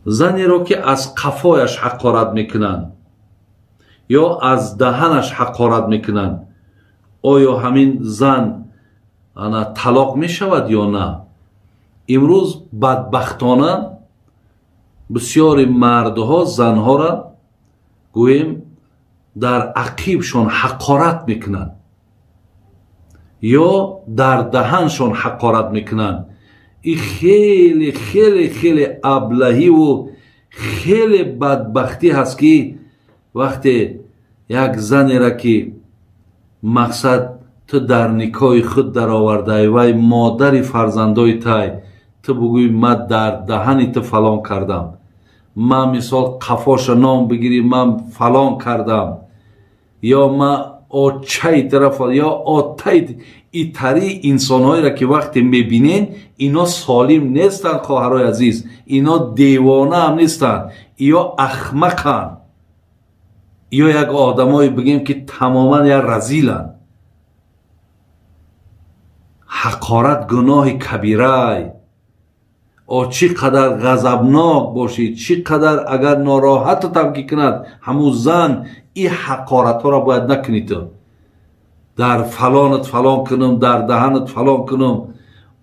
Занеро ки аз қафояш ҳақорат мекунанд ё аз даҳанаш ҳақорат мекунанд, оё ҳамин зан ана талоқ мешавад ё на? Имрӯз бадбахтона бисёри мардҳо занҳоро гӯем дар ақибшон ҳақорат мекунанд ё дар даҳаншон ҳақорат мекунанд. И хеле хеле хеле аблаҳиву хеле бадбахтӣ ҳаст, ки вақте як занеро, ки мақсад ту дар никоҳи худ даровардай, вай модари фарзандои тай, ту бугӯй: «Ман дар даҳани ту фалон кардам», ман мисол қафоша ном бигирӣ, ман фалон кардам, ё ман очаи тараф ё отаи итари инсонҳоеро, ки вақте мебинен, ино солим нестанд. Хоҳарои азиз, ино девонаам нестанд, ё ахмақанд, ё як одамое бигем, ки тамоман як разиланд. Ҳақорат гуноҳи кабирай. О, чӣ қадар ғазабнок бошӣ, чӣ қадар агар нороҳататам ки кунад ҳамун зан, и ҳақоратҳоро бояд накунӣ. Ту дар фалонат фалон кунам, дар даҳанат фалон кунам,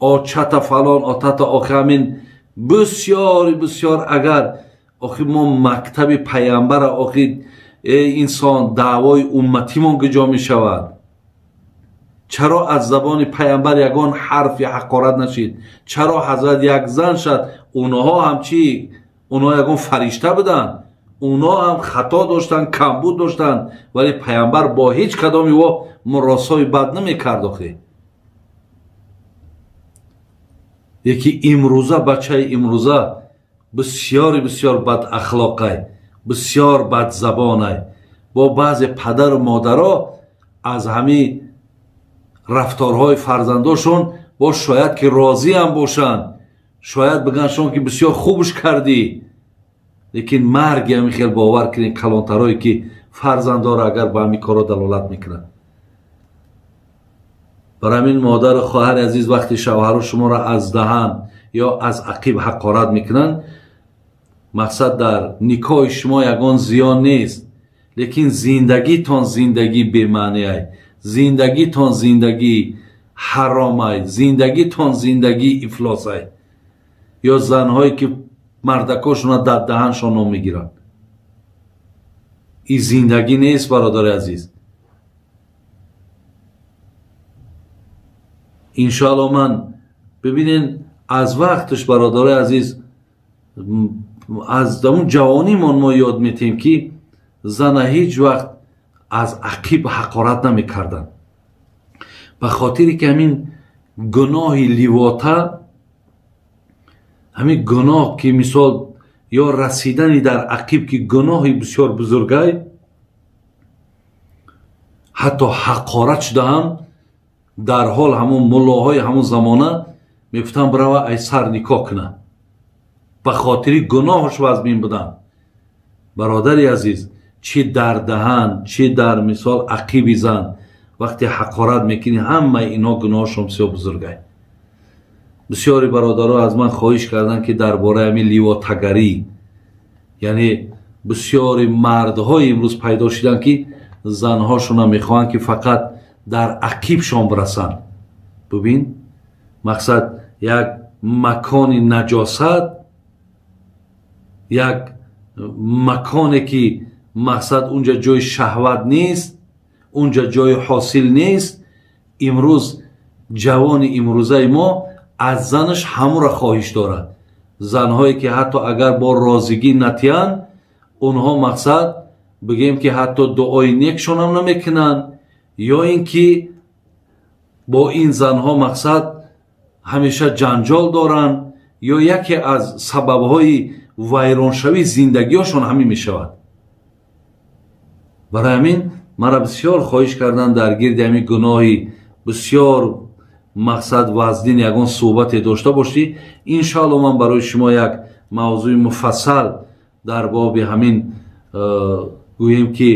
очата фалон, отата. Охи, ҳамин бисёри бисёр агар охи мо мактаби пайғамбара, охи, э инсон, даъвои умматимон куҷо мешавад? Чаро аз забони пайғамбар ягон ҳарфи ҳақорат нашид? Чаро ҳазрат як зан шад? Онҳо ҳам чӣ, онҳо ягон фаришта буданд? Онҳо ҳам хато доштанд, камбуд доштанд, вале пайғамбар бо ҳеҷ кадоми во муросои бад намекард. Охе, яки имрӯза, бачаи имрӯза бисёри бисёр бадахлоқай, бисёр бадзабонай. Бо баъзе падару модаро аз ҳамин рафторҳои фарзандошон бо шояд ки розиам бошанд, шояд бигӯянд, ки бисёр хубш кардӣ, лекин марги ҳамин хел бовар кунед, калонтарое ки фарзандоро агар ба ҳамин корро далолат мекунанд. Бар ҳамин, модару хоҳари азиз, вақте шавҳаро шуморо аз даҳан ё аз ақиб ҳақорат мекунанд, мақсад дар никоҳи шумо ягон зиён нест, лекин зиндагитон зиндагӣ бемаъниай, зиндагитон зиндагӣ ҳаромай, зиндагитон зиндагии ифлосай. Ё занҳое ки мардакошона дар даҳаншон ном мегиранд, ин зиндагӣ нест, бародари азиз. Иншоалло, ман бибинен, аз вақташ, бародарои азиз, аз ҳамун ҷавонимон мо ёд метиҳем, ки зана ҳеҷ вақт аз ақиб ҳақорат намекарданд, ба хотире ки ҳамин гуноҳи ливота, ҳамин гуноҳ, ки мисол ё расидани дар ақиб, ки гуноҳи бисёр бузургай, ҳатто ҳақорат шудаам, дар ҳол ҳамун муллоҳои ҳамун замона мегуфтанд: «Бирава, ай сар никоҳ куна», ба хотири гуноҳаш вазмин буданд. Бародари азиз, чӣ дар даҳан, чӣ дар мисол ақиби зан вақте ҳақорат мекунӣ, ҳамаи инҳо гуноҳашон бисёр бузургай. Бисёри бародаро аз ман хоҳиш карданд, ки дар бораи ҳамин ливотагарӣ, яъне бисёри мардҳои имрӯз пайдо шуданд, ки занҳошона мехоҳанд, ки фақат дар ақибшон бирасанд. Бубин, мақсад як макони наҷосат, як маконе ки мақсад унҷа ҷои шаҳват нест, унҷа ҷои ҳосил нест. Имрӯз ҷавони имрӯзаи мо аз занаш ҳамура хоҳиш дорад. Занҳое ки ҳатто агар бо розигӣ натиҳанд, онҳо мақсад бигем, ки ҳатто дуои некшонам намекунанд, ё ин ки бо ин занҳо мақсад ҳамеша ҷанҷол доранд, ё яке аз сабабҳои вайроншавии зиндагиҳошон ҳамин мешавад. Барои ҳамин маро бисёр хоҳиш карданд, дар гирди ҳамин гуноҳи бисёр мақсад вазнин ягон суҳбате дошта бошӣ. Иншоалло, ман барои шумо як мавзӯи муфассал дар боби ҳамин, гӯем ки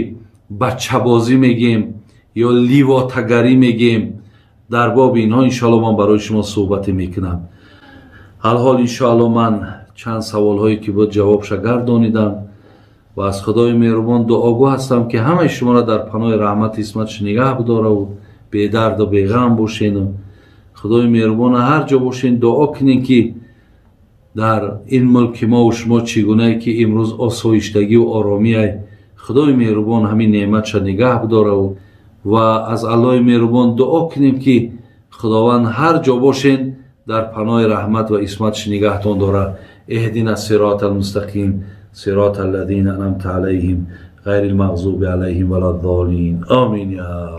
бачабозӣ мегем ё ливотагарӣ мегем, дар боби инҳо иншоалло ман барои шумо суҳбате мекунам. Ҳалҳол, иншоалло, ман Чанд саволҳое ки буд, ҷавобша гардонидам ва аз Худои меҳрубон дуогӯ ҳастам, ки ҳамаи шуморо дар паноҳи раҳмати исматаш нигаҳ бидораву бедарду беғам бошену Худои меҳрубона ҳар ҷо бошен, дуо кунем, ки дар ин мулки мову шумо чӣ гунае ки имрӯз осоиштагию оромиай, Худои меҳрубон ҳамин неъматша нигаҳ бидораву ва аз Аллоҳи меҳрубон дуо кунем, ки Худованд ҳар ҷо бошен, дар паноҳи раҳмат ва исматаш нигаҳтон дорад. اهدنا الصراط المستقيم، صراط الذين أنعمت عليهم، غير المغضوب عليهم ولا الضالين. آمين يا